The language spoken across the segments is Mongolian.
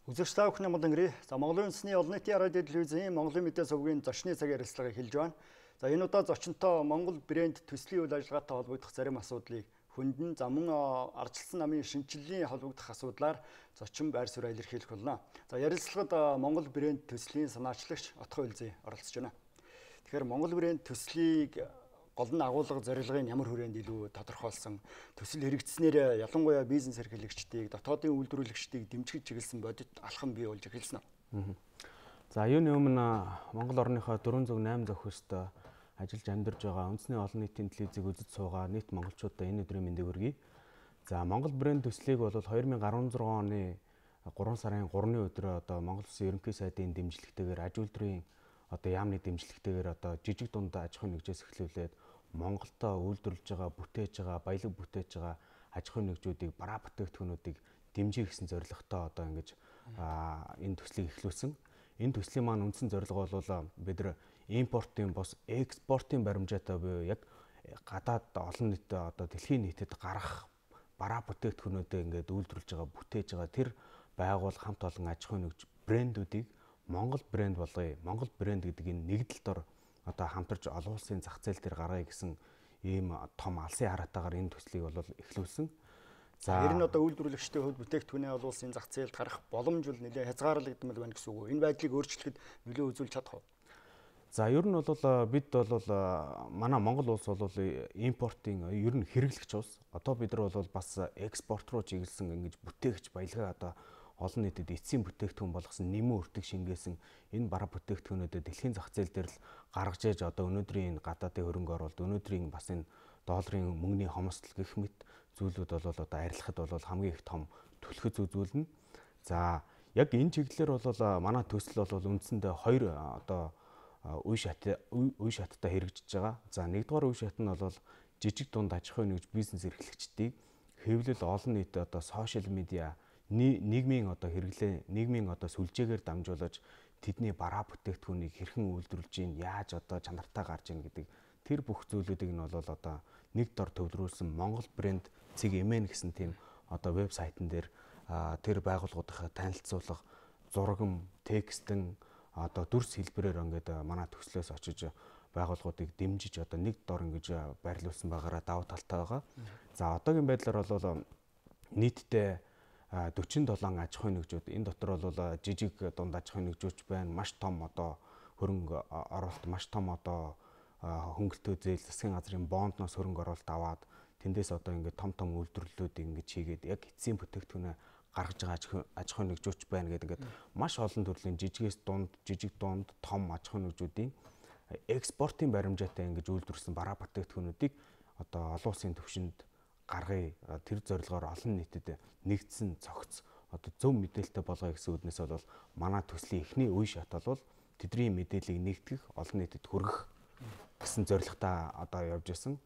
Үзэгч та бүхний мулангэрий. За Монголын үндэсний олон нийтийн радио телевизийн Монголын мэдээ сувгийн зочны цаг ярилцлагыг хэлж байна. За энэ удаа зочинтой Монгол брэнд төслийн үйл ажиллагаатай холбогдох зарим асуудлыг хөндлөн за мөн ардчилсан намын шинэчлэлийн холбогдох асуудлаар зочин байр суурь илэрхийлэх болно. За ярилцлагад Монгол брэнд төслийн санаачлагч Отгон Үлзий оролцож байна. Тэгэхээр Монгол брэнд төслийг гол нь агуулга зорилгыг ямар хүрээнд илүү тодорхойлсон, төсөл хэрэгжснээр ялангуяа бизнес эрхлэгчдийг, дотоодын үйлдвэрлэгчдийг дэмжих чиглэсэн бодит алхам бий болж эхэлсэн. За юуны өмнө Монгол орныхоо 408 зохиост ажиллаж амьдарч байгаа үндэсний олон нийтийн телевизийг үзэж суугаа нийт монголчуудаа энэ өдрийн мэндийг хүргэе. За Монгол брэнд төслийг бол 2016 оны 3 сарын 3-ны өдрөө одоо Монгол Улсын Ерөнхий сайдын дэмжлэгтэйгээр аж үйлдвэрийн одоо яамны дэмжлэгтэйгээр одоо жижиг дунд аж ахуйн нэгжээс эхлүүлээд Монголдо үйлдвэрлэж байгаа, бүтээж байгаа, баялаг бүтээж байгаа аж ахуйн нэгжүүдийг, бараа бүтээгдэхүүнүүдийг дэмжих гэсэн зорилготой одоо ингэж энэ төслийг эхлүүлсэн. Энэ төслийн маань үндсэн зорилго бол бид нар импортын бос экспортын баримжаатай буюу яг гадаад олон нийт одоо дэлхийн нийтэд гарах бараа бүтээгдэхүүнүүдээ ингээд үйлдвэрлэж байгаа, бүтээж байгаа тэр байгуул хамт олон аж ахуйн нэгж брэндүүдийг Монгол брэнд болгоё. Монгол брэнд гэдэг энэ нэгдэл дор одоо хамтарч олон улсын зах зээл дээр гаргая гэсэн ийм том алсын хараатайгаар энэ төслийг бол эхлүүлсэн. За ер нь одоо үйлдвэрлэгчдийн хувьд бүтээгдэхүүнээ олон улсын зах зээлд гарах боломж бол нэлээд хязгаарлагдмал байна гэсэн үг үү? Энэ байдлыг өөрчлөхөд нөлөө үзүүлж чадах уу? За ер нь бол бид бол манай Монгол улс бол импортын ер нь хэрэглэгч улс. Одоо бид нар бол бас экспорт руу чиглэсэн ингэж бүтээгч баялгаа одоо олон нийтэд эцсийн бүтээгдэхүүн болгосон нэмэн өртөг шингээсэн энэ бараа бүтээгдэхүүнүүдэд дэлхийн зах зээл дээр л гаргаж ээж одоо өнөөдрийн энэ гадаадын хөрөнгө оруулалт, өнөөдрийн бас энэ долларын мөнгөний хомсдол гэх мэт зүйлүүд бол одоо арилгахад бол хамгийн их том түлхэц үзүүлнэ. За яг энэ чиглэлээр бол манай төсөл бол үндсэндээ хоёр одоо үе шаттай хэрэгжиж байгаа. За нэгдүгээр үе шат нь бол жижиг дунд аж ахуйн нэгж бизнес эрхлэгчдийг хэвлэл олон нийт одоо сошиал медиа нийгмийн одоо хэрэглээ, нийгмийн одоо сүлжээгээр дамжуулаж тэдний бараа бүтээгдэхүүнийг хэрхэн үйлдвэрлэж гин, яаж одоо чанартай гарч ийн гэдэг тэр бүх зүйлүүдийг нь бол одоо нэг дор төвлөрүүлсэн Монгол брэнд .mn гэсэн тийм одоо вебсайтн дээр тэр байгууллагуудынхаа танилцуулга, зурган, текстэн одоо дүрс хэлбэрээр ингээд манай төслөөс очиж байгууллагуудыг дэмжиж одоо нэг дор ингэж байрлуулсан байгаараа давуу талтай байгаа. За одоогийн байдлаар бол нийтдээ 47 аж ахуйн нэгжүүд, энэ дотор бол жижиг дунд аж ахуйн нэгжүүч байна, маш том одоо хөрөнгө оруулалт, маш том одоо хөнгөлтөө зээл засгийн газрын бондноос хөрөнгө оруулалт аваад тэндээс одоо ингээд том том үйлдвэрлэлүүд ингэж хийгээд яг эцсийн бүтээгдэхүүнээ гаргаж байгаа аж ахуйн нэгжүүч байна гэдэг ингээд маш олон төрлийн жижигээс дунд, жижиг дунд, том аж ахуйн нэгжүүдийн экспортын баримжаатай ингэж үйлдвэрлэсэн бараа бүтээгдэхүүнүүдийг одоо олон улсын түвшинд гаргая, тэр зорилгоор олон нийтэд нэгдсэн цогц одоо зөв мэдээлэлтэй болгоё гэсэн үднэс бол манай төслийн эхний үе шат бол тэдний мэдээллийг нэгтгэх, олон нийтэд хүргэх гэсэн зорилготой одоо явж исэн.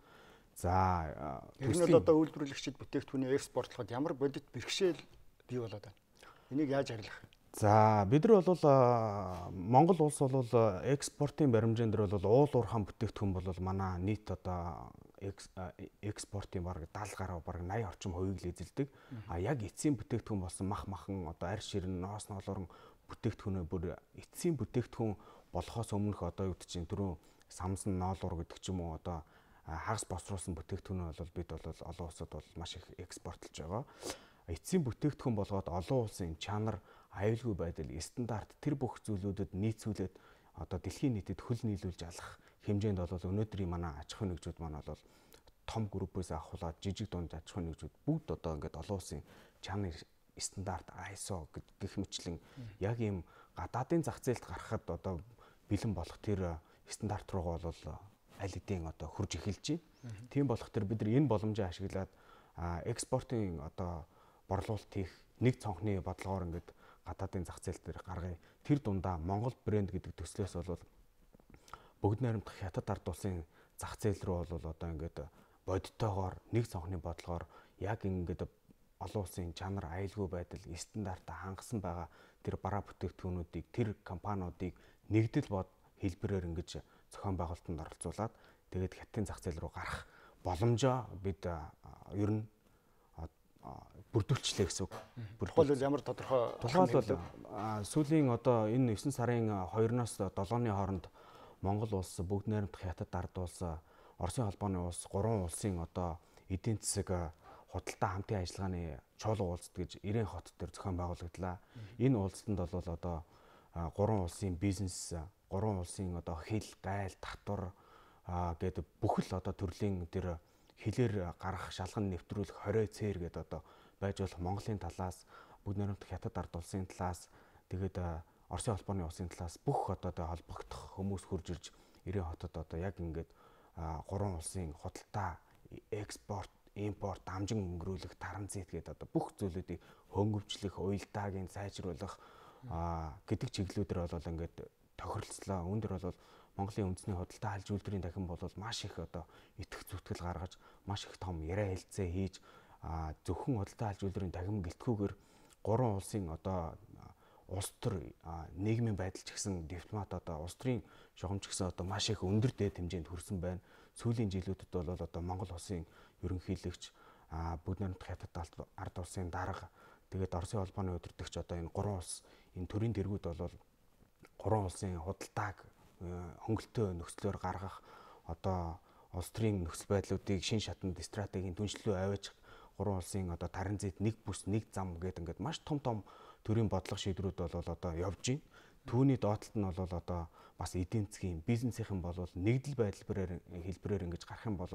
За ер нь бол одоо үйлдвэрлэгчид бүтээгдэхүүнээ экспортлоход ямар бодит бэрхшээл бий болоод байна? Энийг яаж арилгах вэ? За бид нар бол Монгол улс бол экспортын баримжаан дээр бол уул уурхаан бүтээгдэхүүн бол манай нийт одоо экспортын бараг 70 гаруй бараг 80 орчим хувийг л эзэлдэг. А яг эцсийн бүтээгдэхүүн болсон мах махан одоо арь ширэн, ноос ноолууран бүтээгдэхүүнээ бүр эцсийн бүтээгдэхүүн болохоос өмнөх одоо юу гэдэг чинь түрүүн самсан ноолуур гэдэг ч юм уу одоо хагас босруулсан бүтээгдэхүүнээ бол бид бол олон улсад бол маш их экспортлж байгаа. Эцсийн бүтээгдэхүүн болгоод олон улсын чанар, аюулгүй байдал, стандарт тэр бүх зүйлүүдэд нийцүүлээд одоо дэлхийн нийтэд хөл нийлүүлж алах хэмжээнд бол өнөөдрийн манай аж ахуйн нэгжүүд маань бол том группээс ахуулаад жижиг дунд аж ахуйн нэгжүүд бүгд одоо ингээд олон улсын чанар, стандарт, ISO гэх мэтлэн яг ийм гадаадын зах зээлд гарахад одоо бэлэн болох тэр стандарт руугаа бол аль хэдийн одоо хурж эхэлж байна. Тийм болох тэр бид нар энэ боломжийг ашиглаад экспортын одоо борлуулалт хийх нэг цонхны бодлогоор ингээд гадаадын зах зээл дээр гаргая. Тэр дундаа Монгол брэнд гэдэг төслөөс бол бүгд найрамдах хятад ард улсын зах зээл рүү бол одоо ингээд бодтойгоор нэг цонхны бодлогоор яг ингээд олон улсын чанар, аюулгүй байдал, стандартаа хангасан байгаа тэр бараа бүтээгдэхүүнүүдийг, тэр компаниудыг нэгдэл бод хэлбэрээр ингэж зохион байгуулалтанд оролцуулаад тэгээд хятадын зах зээл рүү гарах боломжоо бид ер нь бүрдүүлчлээ гэсэн үг. Тухайлбал ямар тодорхой тухайлбал сүүлийн одоо энэ 9 сарын 2-оос 7-ны хооронд Монгол улс, Бүгд найрамдах Хятад ард улс, Оросын холбооны улс 3 улсын одоо эдийн засаг худалдаа хамтын ажиллагааны чуулга уулзалт гэж Ирээн хот дээр зохион байгуулагдлаа. Энэ уулзалтанд бол одоо 3 улсын бизнес, 3 улсын одоо хил, гайл, татвар гэдэг бүх л одоо төрлийн тэр хилээр гарах, шалган нэвтрүүлэх, хорио цээр гэдэг одоо байж болох Монголын талаас, Бүгд найрамдах Хятад ард улсын талаас, тэгээд Оросын холбооны улсын талаас бүх одоо холбогдох хүмүүс хурж ирж Ирээн хотод одоо яг ингээд 3 улсын худалдаа, экспорт, импорт, дамжин өнгөрүүлэх, транзит гэдэг одоо бүх зүйлүүдийг хөнгөвчлөх, уялдааг нь сайжруулах гэдэг чиглэлүүдээр бол ингээд тохиролцлоо. Үүн дээр бол Монголын үндэсний худалдаа хальж үйлдвэрийн дахин бол маш их одоо итгэх зүтгэл гаргаж, маш их том яриа хэлцээ хийж, зөвхөн худалдаа хальж үйлдвэрийн дахин гэлтгүүгээр 3 улсын одоо улс төр нийгмийн байдал ч гэсэн дипломат одоо улс төрийн шугам ч гэсэн одоо маш их өндөр дээд хэмжээнд хүрсэн байна. Сүүлийн жилүүдэд бол одоо Монгол улсын ерөнхийлөгч, Бүгд найрамдах Хятад ард улсын дарга, тэгээд Оросын холбооны удирдагч одоо энэ 3 улс энэ төрийн дэргүүд бол 3 улсын худалдааг хөнгөлтөө нөхцлөөр гаргах, одоо улс төрийн нөхцөл байдлуудыг шин шатанд стратегийн түншлэлөө аваачих, 3 улсын одоо транзит нэг бүс нэг зам гэдэг ингээд маш том том төрийн бодлого шийдвэрүүд бол одоо явж байна. Түүний доотлолт нь бол одоо бас эдийн засгийн бизнесийнхэн бол нэгдэл байдлаар хэлбэрээр ингэж гарах юм бол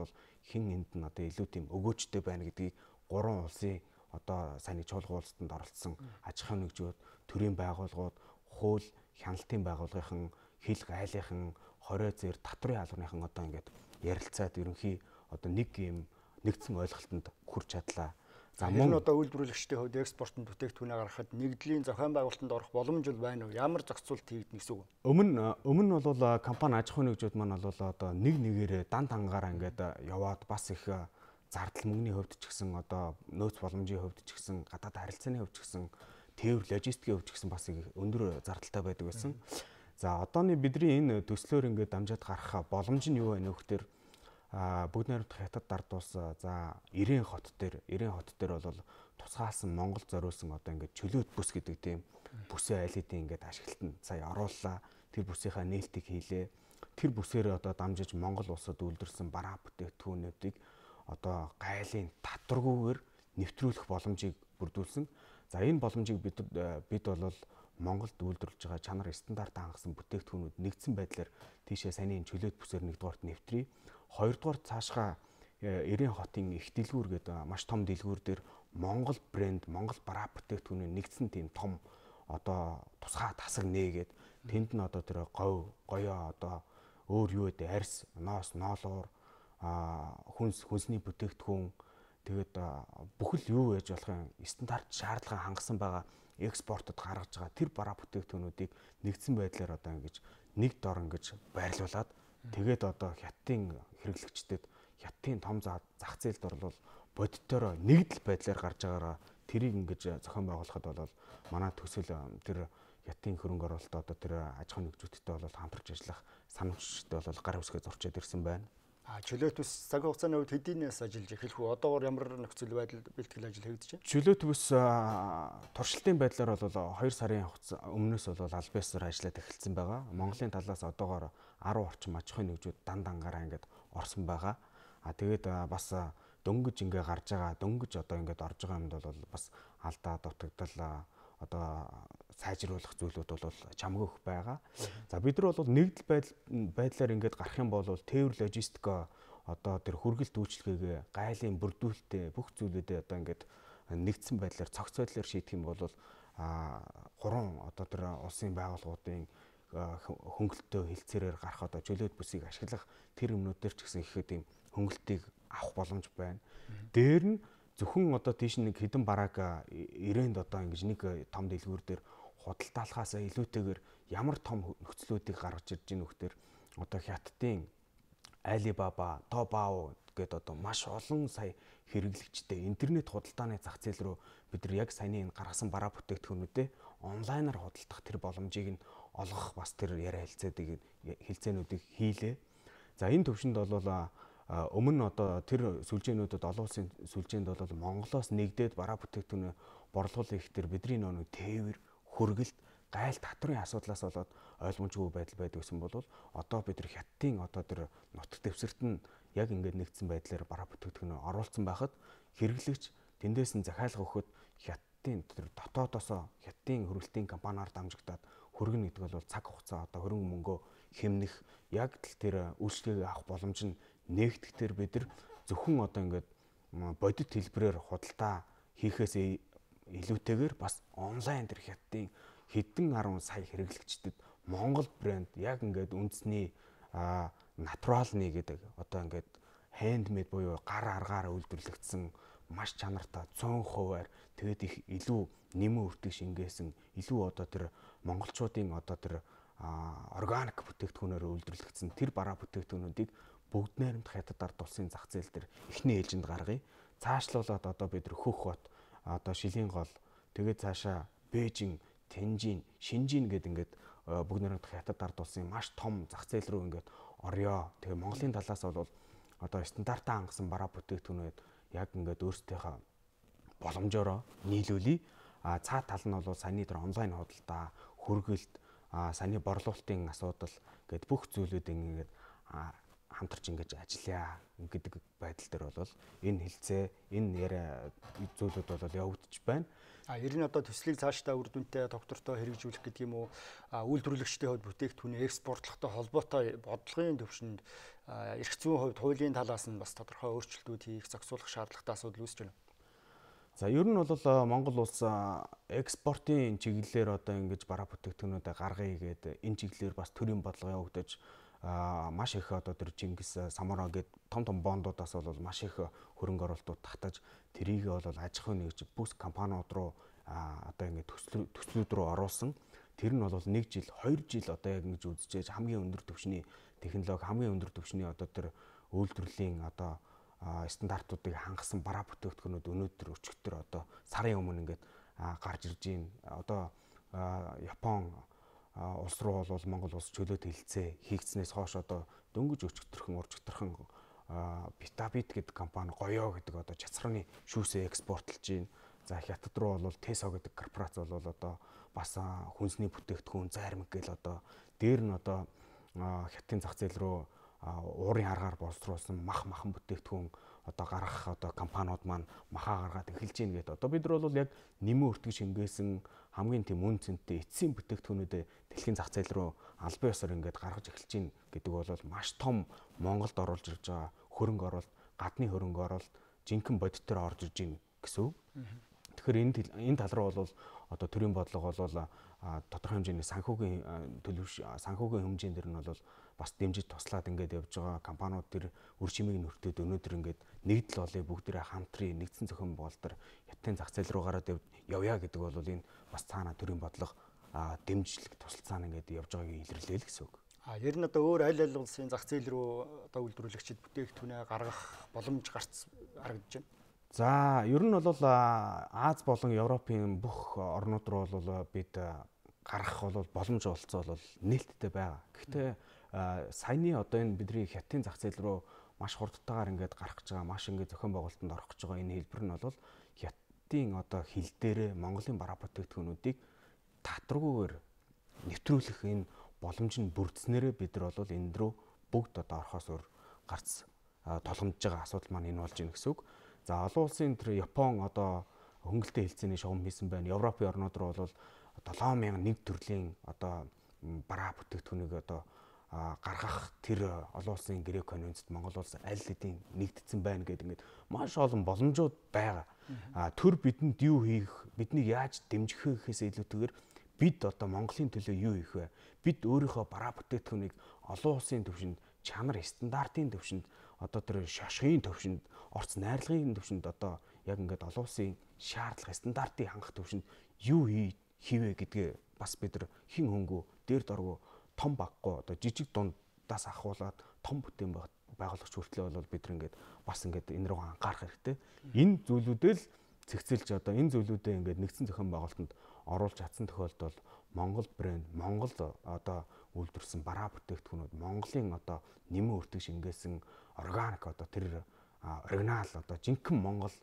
хэн энд нь одоо илүү тийм өгөөжтэй байна гэдгийг 3 улсын одоо сайн чуулга уулзалтанд оролцсон аж ахуйн нэгжүүд, төрийн байгууллагууд, хууль, хяналтын байгууллагын, хил гайлынхан, хорио зэр, татврын албаныхан одоо ингээд ярилцаад ерөнхий одоо нэг юм нэгдсэн ойлголтод хүрч чадлаа. За мөн одоо үйлдвэрлэгчдийн хувьд экспортын бүтээгдэхүүнээ гаргахад нэгдлийн зохион байгуулалтанд орох боломж байна уу? Ямар зохицуулалт хийгдэнэ гэсэн үг? Өмнө нь бол компани аж ахуйн нэгжүүд маань бол одоо нэг нэгээрээ дан тангаараа ингээд яваад бас их зардал мөнгөний хувьд ч гэсэн одоо нөөц боломжийн хувьд ч гэсэн гадаад харилцааны хувьд ч гэсэн тээвэр логистикийн хувьд ч гэсэн бас их өндөр зардалтай байдаг байсан. За одооны бидний энэ төслөөр ингээд дамжаад гарах боломж нь юу вэ нөхдөр Бүгд найрамдах Хятад ард улс за Ирээн хот дээр бол тусгаалсан Монгол зориулсан одоо ингээд чөлөөт бүс гэдэг тийм бүсээ аль хэдийн ингээд ашиглалтанд сая орууллаа. Тэр бүсийнхаа нээлтийг хийлээ. Тэр бүсээр одоо дамжиж Монгол улсад үйлдвэрлэсэн бараа бүтээгдэхүүнүүдийг одоо гайлын татваргүйгээр нэвтрүүлэх боломжийг бүрдүүлсэн. За энэ боломжийг бид бол Монголд үйлдвэрлэж байгаа чанар стандарт хангасан бүтээгдэхүүнүүд нэгдсэн байдлаар тийшээ саяны энэ чөлөөт бүсээр нэгдүгээрт нэвтрий. Хоёрдугаар цаашгаа Ирээн хотын их дэлгүүр гэдэг маш том дэлгүүр дээр Монгол брэнд, Монгол бараа бүтээгдэхүүний нэгдсэн тийм том одоо тусгай тасаг нээгээд тэнд нь одоо тэр говь, гоёо одоо өөр юу гэдэг арьс, ноос, ноолуур, хүнс, хүнсний бүтээгдэхүүн тэгээд бүхэл юу яаж болох юм стандарт шаардлага хангасан байгаа экспортод гаргаж байгаа тэр бараа бүтээгдэхүүнүүдийг нэгдсэн байдлаар одоо ингэж нэг дор ингэж байрлуулад тэгээд одоо Хятадын хэрэглэгчдэд Хятадын том зах зээлд орлол бодитоороо нэгдэл байдлаар гарч байгаараа тэрийг ингэж зохион байгуулахад бол манай төсөл тэр Хятадын хөрөнгө оруулалт одоо тэр аж ахуйн нэгжүүдтэй бол хамтарч ажиллах санамжтай бол гар үсгээ зурчаад ирсэн байна. Чөлөөт бүс цаг хугацааны хувьд хэдийнээс ажиллаж эхлэх үү? Одоогор ямар нөхцөл байдал бэлтгэл ажил хийгдэж байна? Чөлөөт бүс туршилтын байдлаар бол 2 сарын хугацаа өмнөөс бол аль биесээр ажиллаад эхэлсэн байгаа. Монголын талаас одоогоор 10 орчим аж ахуйн нэгжүүд дан дангаараа ингээд орсон байгаа. Тэгээд бас дөнгөж ингээ гарч байгаа, дөнгөж одоо ингээд орж байгаа юмд бол бас алдаа, дутагдал одоо сайжруулах зүйлүүд бол чамгүй их байгаа. За бид нар бол нэгдэл байдлаар ингээд гарах юм бол тээвэр логистик одоо тэр хүргэлт үйлчилгээгээ гайлын бүрдүүлэлтээ бүх зүйлүүдээ одоо ингээд нэгдсэн байдлаар цогц байдлаар шийдэх юм бол гурван одоо тэр улсын байгууллагуудын хөнгөлтөө хилцээрээр гарах одоо чөлөөт бүсийг ашиглах тэр юмнууд дээр ч гэсэн ихэд ийм хөнгөлтийг авах боломж байна. Дээр нь зөвхөн одоо тийш нэг хэдэн барааг Ирээнд одоо ингэж нэг том дэлгүүр дээр худалдаалахаасаа илүүтэйгээр ямар том нөхцлүүдийг гаргаж ирж гин нөхдөр одоо Хятадын Alibaba, Taobao гэдэг одоо маш олон сая хэрэглэгчтэй интернет худалдааны зах зээл рүү бид нар яг саяны энэ гаргасан бараа бүтээгдэхүүнүүдээ онлайнаар худалдах тэр боломжийг нь олгох бас тэр яриа хэлцээнүүдийг хийлээ. За энэ төвшөнд бол Өмнө одоо тэр сүлжээнүүдэд олон улсын сүлжээнд бол Монголоос нэгдээд бараа бүтээгдэхүүнээ борлуул их тэр бидний нөө тээвэр, хөргөлт, гайл татврын асуудлаас болоод ойлгомжгүй байдал байдаг гэсэн бол одоо бид нар хятадын одоо тэр нутаг дэвсгэрт нь яг ингээд нэгдсэн байдлаар бараа бүтээгдэхүүнээ оруулсан байхад хэрэглэгч тэндээс нь захиалга өгөхөд хятадын тэр дотоодосоо хятадын хөргөлтийн компаниар дамжигдаад хөргөнө гэдэг бол цаг хугацаа одоо хөрөнгө мөнгөө хэмнэх яг л тэр үйлчлэгийг авах боломж нь нэгтгэхээр бид нар зөвхөн одоо ингээд бодит хэлбэрээр худалдаа хийхээс илүүтэйгээр бас онлайн тэр хятадын хэдэн арван сая хэрэглэгчдэд Монгол брэнд яг ингээд үндэсний натуралны гэдэг одоо ингээд хендмейд буюу гар аргаар үйлдвэрлэгдсэн маш чанартай 100%-аар тэгээд их илүү нэмэн өртөг шингээсэн илүү одоо тэр монголчуудын одоо тэр органик бүтээгдэхүүнээр үйлдвэрлэгдсэн тэр бараа бүтээгдэхүүнүүдийг бүгд найрамдах хятад ард улсын зах зээл дээр эхний ээлжинд гаргая. Цаашлуулад одоо бид нар Хөх хот, одоо Шилийн гол, тэгээд цаашаа Бээжин, Тэнжин, Шинжин гэдэг ингээд бүгд найрамдах хятад ард улсын маш том зах зээл рүү ингээд орё. Тэгээ Монголын талаас бол одоо стандартаа хангасан бараа бүтээгдэхүүнүүд яг ингээд өөрсдийнхөө боломжоор нийлүүлье. А цаа тал нь бол саяны тэр онлайн худалдаа, хөргөлт, саяны борлуулалтын асуудал гэд бүх зүйлүүд ингээд хамтарч ингэж ажиллая гэдэг байдал дээр бол энэ хилцээ, энэ яриа зүйлүүд бол явагдаж байна. А ер нь одоо төслийг цаашдаа үр дүнтэй тогтвортой хэрэгжүүлэх гэдэг юм уу, үйлдвэрлэгчдийн хувьд бүтээгдэхүүний экспортлохтой холбоотой бодлогын төвшөнд эрх зүйн хувьд хуулийн талаас нь бас тодорхой өөрчлөлтүүд хийх, зохицуулах шаардлагатай асуудал үүсэж байна. За ер нь бол Монгол улс экспортын чиглэлээр одоо ингэж бараа бүтээгдэхүүнүүдээ гаргая гэдэг энэ чиглэлээр бас төрийн бодлого явагдаж маш их одоо тэр Чингис Самура гээд том том бондуудаас бол маш их хөрөнгө оруулалтууд татаж тэрийг бол аж ахуйн нэгж бүс компаниуд руу одоо ингэ төслүүд рүү оруулсан. Тэр нь бол 1 жил, 2 жил одоо яг ингэж үзчихээж хамгийн өндөр түвшний технологи, хамгийн өндөр түвшний одоо тэр үйлдвэрлэлийн одоо стандартуудыг хангасан бараа бүтээгдэхүүнүүд өнөөдөр өчигдөр одоо сарын өмнө ингээд гарч ирж байна. Одоо Япон улс руу бол Монгол улс чөлөөт хэлцээ хийгдснээс хойш одоо дөнгөж өчигдөрхөн уржигдэрхэн Битабит гэдэг компани гоёо гэдэг одоо чацраны шүүсээ экспортлж байна. За хятад руу бол Тесо гэдэг корпорац бол одоо бас хүнсний бүтээгдэхүүн зайрмаг гэл одоо дээр нь одоо хятадын зах зээл рүү уурын аргаар боловсруулсан мах махан бүтээгдэхүүн одоо гаргах одоо компаниуд маань махаа гаргаад эхэлж гин гэдэг. Одоо бид нар бол яг нэмэн өртөг шингээсэн хамгийн тийм үн цэнтэй эцсийн бүтээгдэхүүнүүдээ дэлхийн зах зээл рүү албан ёсоор ингээд гаргаж эхэлж гин гэдэг бол маш том Монголд оруулж ирж байгаа хөрөнгө оруулалт, гадны хөрөнгө оруулалт жинхэнэ бодит төр орж ирж гин гэсэн үг. Тэгэхээр энэ тал руу бол одоо төрийн бодлого бол тодорхой хэмжээний санхүүгийн төлөвш санхүүгийн хэмжээнд дэр нь бол бас дэмжиж туслаад ингээд явж байгаа компаниуд тэр үр чимээг нь өртөөд өнөөдөр ингээд нэгдэл болъё бүгдээрээ хамтрий нэгдсэн зохион байгуулалтаар хятадын зах зээл рүү гараад явъя гэдэг бол энэ бас цаана төрийн бодлого дэмжлэг тусалцаа ингээд явж байгааг илэрлээл гэсэн үг. А ер нь одоо өөр аль аль улсын зах зээл рүү одоо үйлдвэрлэгчид бүтээгдэхүүнээ гаргах боломж гарц харагдаж байна. За ер нь бол Аз болон Европын бүх орнууд руу бол бид гаргах бол боломж олцоо бол нээлттэй байгаа. Гэхдээ саяны одоо энэ бидний хятадын зах зээл рүү маш хурдтайгаар ингээд гарах гэж байгаа, маш ингээд зохион байгуулалтанд орох гэж байгаа энэ хэлбэр нь бол хятадын одоо хил дээрээ Монголын бараа бүтээгдэхүүнүүдийг татваргүйгээр нэвтрүүлэх энэ боломж нь бүрдснээрээ бид нар бол энэ рүү бүгд одоо орохоос өөр гарц тулгамдж байгаа асуудал маань энэ болж байна гэсэн үг. За олон улсын тэр Япон одоо хөнгөлтэй хэлцээний шугам хийсэн байна. Европын орнууд руу бол 7001 төрлийн одоо бараа бүтээгдэхүүнийг одоо гаргах тэр олон улсын гэрээ конвенцэд Монгол улс аль хэдийн нэгдсэн байна гэдэг ингээд маш олон боломжууд байгаа. Төр бидэнд юу хийх, биднийг яаж дэмжих вэ гэхээс илүүтэйгээр бид одоо Монголын төлөө юу хийх вэ? Бид өөрийнхөө бараа бүтээгдэхүүнийг олон улсын түвшинд, чанар стандартын түвшинд, одоо тэр шошгын түвшинд, орц найрлагын түвшинд одоо яг ингээд олон улсын шаардлага стандартыг хангах түвшинд юу хийвэ гэдгээ бас бид нар хин хөнгөө дээр доргоо том баггүй одоо жижиг дундаас ахуулаад том бүтээн байгуулагч хүртлээ бол бид нар ингээд бас ингээд энэ рүү анхаарах хэрэгтэй. Энэ зүйлүүдээ л цэгцэлж одоо энэ зүйлүүдээ ингээд нэгдсэн зохион байгуулалтанд оруулж чадсан тохиолдолд Монгол брэнд, Монгол одоо үйлдвэрлэсэн бараа бүтээгдэхүүнүүд, Монголын одоо нэмэн өртөг шингээсэн органик одоо тэр оригинал одоо жинхэнэ Монгол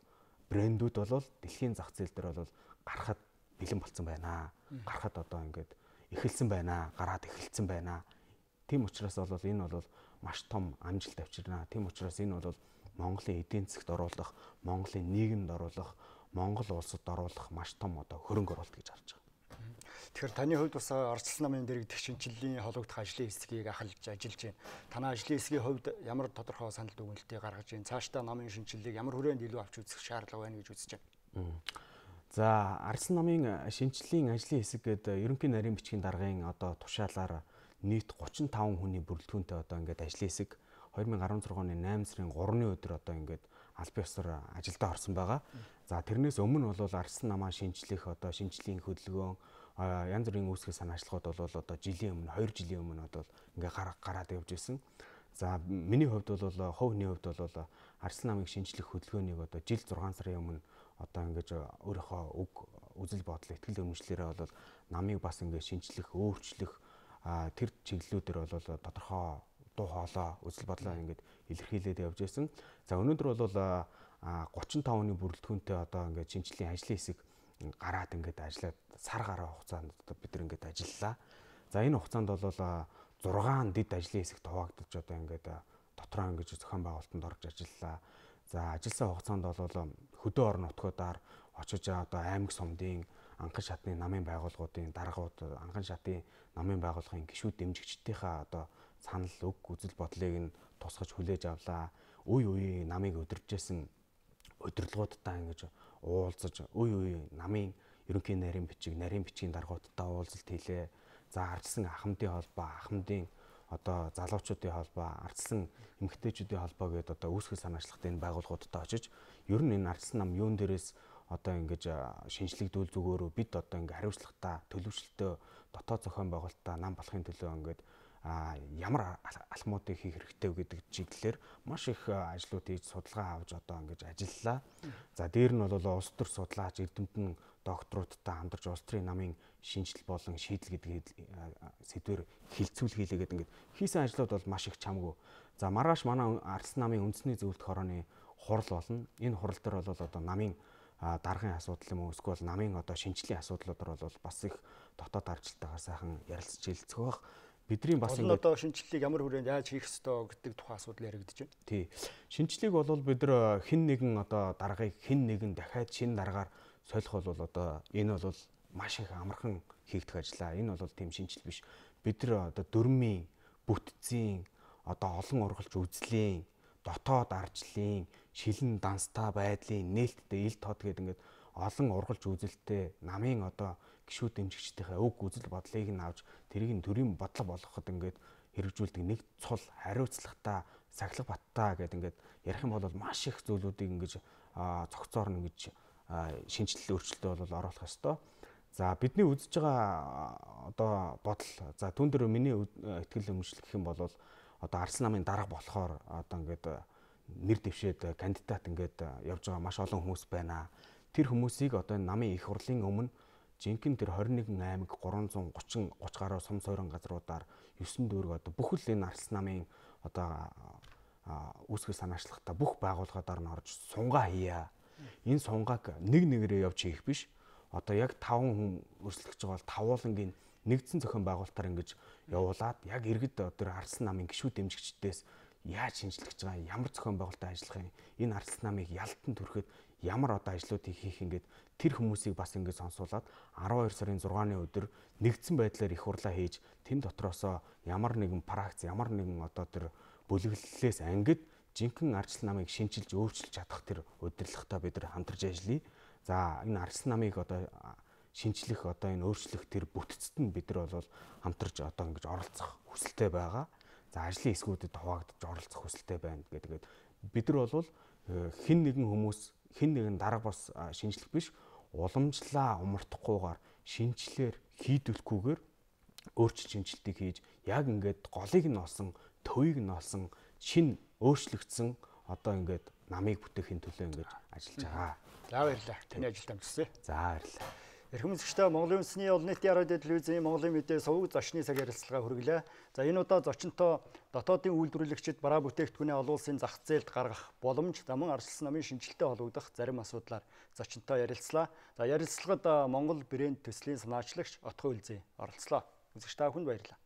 брэндүүд бол дэлхийн зах зээл дээр бол гарахад бэлэн болсон байна. Гарахад одоо ингээд эхэлсэн байна. Гараад эхэлсэн байна. Тийм учраас бол энэ бол маш том амжилт авчирна. Тийм учраас энэ бол Монголын эдийн засагт оруулах, Монголын нийгэмд оруулах, Монгол улсад оруулах маш том одоо хөрөнгө оруулалт гэж харж байгаа. Тэгэхээр таны хувьд бас Ардчилсан намын дэргэдэх шинжилгээний холбогдох ажлын хэсгийг ахалж ажиллаж байна. Танай ажлын хэсгийн хувьд ямар тодорхой санал дүгнэлтийг гаргаж байна? Цаашдаа намын шинжилгээг ямар хүрээнд илүү авч үзэх шаардлага байна гэж үзэж байна? За, Ардчилсан намын шинжилгээний ажлын хэсэг гэдэг ерөнхий нарийн бичгийн даргын одоо тушаалаар нийт 35 хүний бүрэлдэхүүнтэй одоо ингээд ажлын хэсэг 2016 оны 8 сарын 3-ны өдөр одоо ингээд албан ёсоор ажилдаа орсон байгаа. За, тэрнээс өмнө бол Ардчилсан намаа шинжлэх одоо шинжлэлийн хөдөлгөөн янз бүрийн үүсгэл санаачлахууд бол одоо жилийн өмнө 2 жилийн өмнө бол ингээ гараад явж исэн. За, миний хувьд бол хувь хүний хувьд бол Ардчилсан намыг шинжлэх хөдөлгөөнийг одоо жил 6 сарын өмнө одоо ингэж өөрийнхөө үг үзэл бодол ихтгэл үнэмшлэрээ бол намыг бас ингээ шинжлэх, өөрчлөх тэр чиглэлүүдээр бол тодорхой дуу хоолой, үзэл бодлоо ингээд илэрхийлээд явж исэн. За, өнөөдөр бол 35 хүний бүрэлдэхүүнтэй одоо ингээд шинжлэлийн ажлын хэсэг гараад ингээд ажиллаад сар гаруй хугацаанд бид нар ингээд ажиллалаа. За, энэ хугацаанд бол 6 дэд ажлын хэсэгт хуваагдаж одоо ингээд дотроо ингэж зохион байгуулалтанд орж ажиллалаа. За, ажилласан хугацаанд бол хөдөө орон нутгуудаар очиж одоо аймаг сумдын анхан шатны намын байгууллагуудын даргууд, анхан шатын намын байгууллагын гишүүд дэмжигчдийнхээ одоо санал, үг, үзэл бодлыг нь тусгаж хүлээж авлаа. Үе үеийн намыг удирдсан удирдлагуудтай ингэж уулзаж, үе үеийн намын ерөнхий нарийн бичиг, нарийн бичгийн даргуудтай уулзалт хийлээ. За, Ардчилсан ахмадын холбоо, ахмадын одоо залуучуудын холбоо, Ардчилсан эмэгтэйчүүдийн холбоо гэдэг одоо үүсгэл санаачлахтай энэ байгууллагуудтай очиж ер нь энэ Ардчилсан нам юун дээрээс одоо ингэж шинжлэгдүүл зүгөөрөө бид одоо ингэ хариуцлагатай, төлөвшлөлтөө, дотоод зохион байгуулалтаа нам болохын төлөө ингээд ямар алхмуудыг хийх хэрэгтэй вэ гэдэг чиглэлээр маш их ажлууд хийж судалгаа авч одоо ингэж ажиллалаа. За, дээр нь бол улс төр судлаач, эрдэмтэн докторуудтай хамтарч улс төрийн намын шинжил болон шийдэл гэдэг сэдвээр хилцүүл хийлээгээд ингээд хийсэн ажлууд бол маш их чамгүй. За, маргааш манай Ардчилсан намын үндэсний зөвлөлт хорооны хурал болно. Энэ хурал дээр бол одоо намын даргын асуудал юм уу эсвэл намын одоо шинжлийн асуудлуудаар бол бас их дотоод аржилтайгаар сайхан ярилцж хэлцэх байх. Бидний бас ингээд одоо шинжлэлийг ямар хүрээнд яаж хийх ёстой гэдэг тухай асуудал яригдж байна. Тий. Шинжлэлийг бол бид нар хэн нэгэн одоо даргаыг хэн нэгэн дахиад шинэ даргаар солих бол одоо энэ бол маш их амархан хийгдэх ажлаа. Энэ бол тийм шинжил биш. Бид нар одоо дөрмийн, бүтцийн, одоо олон ургалж үзлийн, дотоод арчлын, шилэн данстай байдлын, нээлттэй ил тод гэдэг ингээд олон ургалж үзэлтэй намын одоо гишүүд дэмжигчдийнхээ үг үзэл бодлыг нь авч тэрийг нь төрийн бодлого болгоход ингээд хэрэгжүүлдэг нэг цул хариуцлагатай, сахилга баттай гэдэг ингээд ярих юм бол маш их зүйлүүдийг ингэж цогцоор нь ингэж шинжилэл өөрчлөлтөө бол оруулах ёстой. За, бидний үзэж байгаа одоо бодол, за түн дээр миний ихтгэл үнэмшил гэх юм бол одоо Ардчилсан намын дарга болохоор одоо ингээд нэр дэвшээд кандидат ингээд явж байгаа маш олон хүмүүс байна. Тэр хүмүүсийг одоо намын их хурлын өмнө жинхэнэ тэр 21 аймаг 330 30 гаруй сум суурин газруудаар 9 дүүрэг одоо бүхэл энэ Ардчилсан намын одоо үүсгэл санаачлахтаа бүх байгууллагуудаар нь орж сунгаа хийя. Энэ сунгааг нэг нэгээрээ явж хийх биш. Одоо яг 5 хүн өрсөлдөж байгаа бол тавуулангийн нэгдсэн зохион байгуулалтаар ингэж явуулаад яг иргэд одоо Ардчилсан намын гишүүд дэмжигчдээс яаж шинжлэх гэж байгаа, ямар зохион байгуулалтаар ажиллах юм, энэ Ардчилсан намыг ялтан түрхэд ямар одоо ажлуудыг хийх ингээд тэр хүмүүсийг бас ингэж сонсуулаад 12 сарын 6-ны өдөр нэгдсэн байдлаар их хурлаа хийж тэн дотроосоо ямар нэгэн пракц, ямар нэгэн одоо тэр бүлэглэлээс ангид жинхэнэ Ардчилсан намыг шинчилж өөрчилж чадах тэр удирдлагатай бид нар хамтарч ажиллая. За, энэ Ардчилсан намыг одоо шинжлэх одоо энэ өөрчлөх тэр бүтцэд нь бид нар бол хамтарч одоо ингэж оролцох хүсэлтэй байгаа. За, ажлын хэсгүүдэд хуваагдаж оролцох хүсэлтэй байна гэдгээд бид нар бол хэн нэгэн хүмүүс, хэн нэгэн дарга бос шинжлэх биш, уламжлаа умартахгүйгээр шинжлэр хийдүүлэхгүйгээр өөрчлөлт шинжилтийг хийж яг ингээд голыг нь олсон, төвийг нь олсон, шин өөрчлөгдсөн одоо ингээд намыг бүтээхийн төлөө ингээд ажиллаж байгаа. За, баярлалаа. Таны ажилд амжилт. За, баярлалаа. Эрхэм үзэгчдээ, Монголын үндэсний олон нийтийн радио телевизийн Монголын мэдээ суваг зочны цаг ярилцлага хүргэлээ. За, энэ удаа зочинтой дотоодын үйлдвэрлэгчид бараа бүтээгдэхүүнээ олон улсын зах зээлд гаргах боломж, за мөн ардчилсан намын шинжилэлтэй холбогдох зарим асуудлаар зочинтой ярилцлаа. За, ярилцлагад Монгол брэнд төслийн санаачлагч Отгон Үлзий оролцлоо. Үзэгч та бүхэнд баярлалаа.